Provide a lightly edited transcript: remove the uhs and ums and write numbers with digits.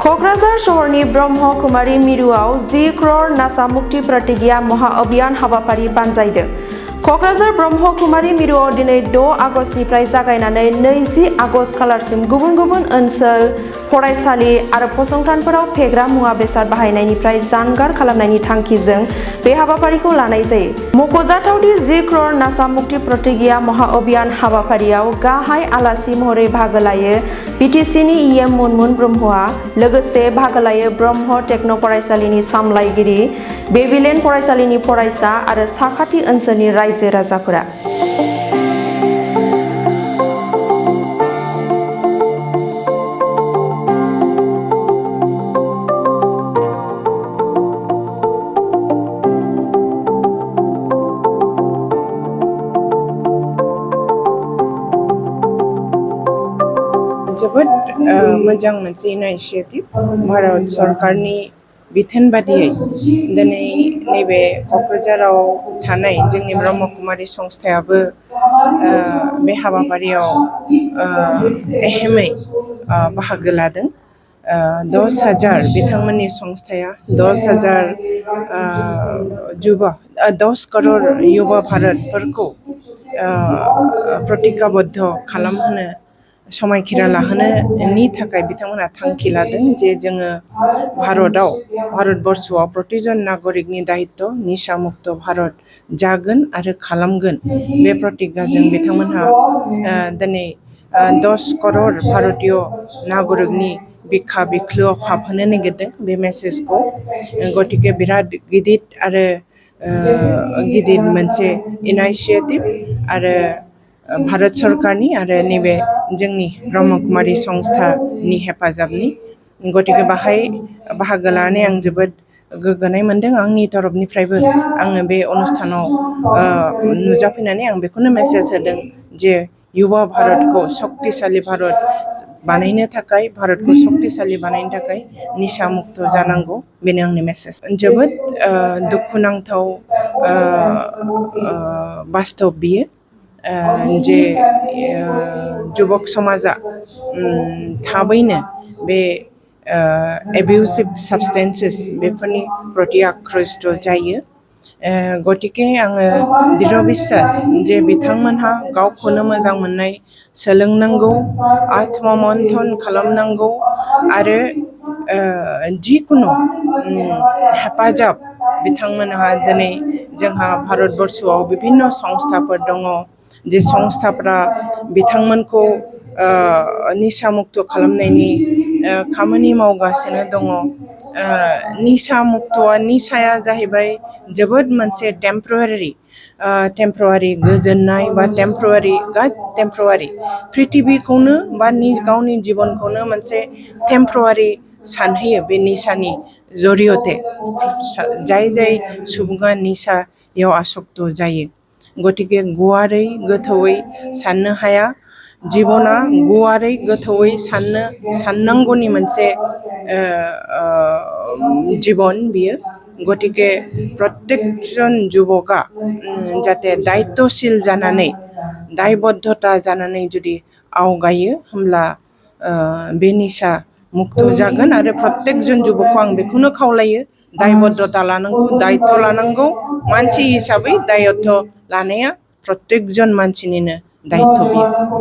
क'क्राझार सहरनि ब्रह्म कुमारी मिरुआव 10 क्रर नासा मुक्ति प्रतिज्ञा महा अभियान हाबाफारि बानजायदों। क'क्राझार ब्रह्म कुमारी मिरुआव दिनै 6 आगस्तनिफ्राय जागायनानै 20 आगस्त खालारसिम गुबुन गुबुन ओनसोल, फरायसालि आरो फसंथानफोराव फेग्रा मुवा बेसाद बाहायनायनिफ्राय जानगार खालामनायनि थांखिजों बे हाबाफारिखौ लानाय जायो। मख'जाथावदि 10 क्रर नासा मुक्ति प्रतिज्ञा महा अभियान हाबाफारियाव गाहाय आलासि महरै बाहागो लायो बिटिसिनि इएम मुनमुन ब्रह्मआ, लोगोसे बाहागो लायो ब्रह्म टेक्न' फरायसालिनि सामलायगिरि, बेबिलेन फरायसालिनि फरायसा आरो साखाथि ओनसोलनि रायजो राजाफोरा। जोबोद मोजां मोनसे इनिशिएटिभ भारत सरकारनि बिथोन बादियै दिनै नैबे क'क्राझाराव थानाय जोंनि ब्रह्म कुमारी संस्थायाबो बे हाबाफारियाव एहेमै बाहागो लादों। 10,000 बिथांमोननि संस्थाया 10,000 10 करोड़ युवा भारतफोरखौ प्रतिज्ञाबद्ध खालामहोनो, समायखिरा लाहोनोनि थाखाय बिथांमोनहा थांखि लादों जे जोङो भारतबर्षआव प्रतिजन नागरिकनि दायित्व निसा मुक्त भारत जागोन आरो खालामगोन। बे प्रतिज्ञाजों बिथांमोनहा दिनै 10 करोड़ भारतीय नागरिकनि बिखा बिख्लोआव हाबहोनो नागिरदों बे मेसेजखौ। गतिके बिराद गिदिर आरो गिदिर मोनसे इनिशिएटिभ आरो भारत सरकारनि आरो नैबे जोंनि ब्रह्म कुमारी संस्थानि हेफाजाबनि। गतिके बाहाय बाहागो लानानै आं जोबोद गोग्गानाय मोनदों। आंनि तरफनिफ्रायबो आङो बे अनुस्थानाव नुजाफैनानै आं बेखौनो मेसेज होदों जे युवा भारतखौ शक्तिशाली भारत बानायनो थाखाय, भारतखौ शक्तिशाली बानायनो थाखाय निसा मुक्त जानांगौ, बेनो आंनि मेसेज। जोबोद दुखुनांथाव बास्तब बियो जे जुबक समाजा थाबैनो बे एबिउसिभ साबस्टेन्सेस बेफोरनि प्रति आकृष्ट जायो। गतिके आङो दृढ़ बिश्वास जे बिथांमोनहा गावखौनो मोजां मोननाय सोलोंनांगौ, आत्म मन्थन खालामनांगौ आरो जिकुनु हेफाजाब बिथांमोनहा दिनै जोंहा भारतबर्षआव बिभिन्न संस्थाफोर दङ, जे संस्थाफ्रा बिथांमोनखौ निसा मुक्त खालामनायनि खामानि मावगासिनो दङ। निसाया जाहैबाय जोबोद मोनसे टेम्परारि गोजोननाय बा टेम्परारि प्रिथिबिखौनो बा गावनि जिबनखौनो मोनसे टेम्परारि सानहैयो बे निसानि जरियते। जाय सुबुङा निसायाव आसक्त जायो। गतिके गुवारै गोथौयै साननो हाया। जिबना गुवारै गोथौयै साननांगौनि मोनसे जिबन बियो। गतिके प्रत्येकजन जुबकआ जाहाथे दायित्वशील जानानै, दायबद्धता जानानै जुदि आवगायो होमब्ला बे निसा मुक्त जागोन। आरो प्रत्येकजन जुबकखौ आं बेखौनो खावलायो, दायबद्धता लानांगौ, दायित्व लानांगौ। मानसि हिसाबै दायित्व लानाया प्रत्येकजन मानसिनिनो दायित्व बियो।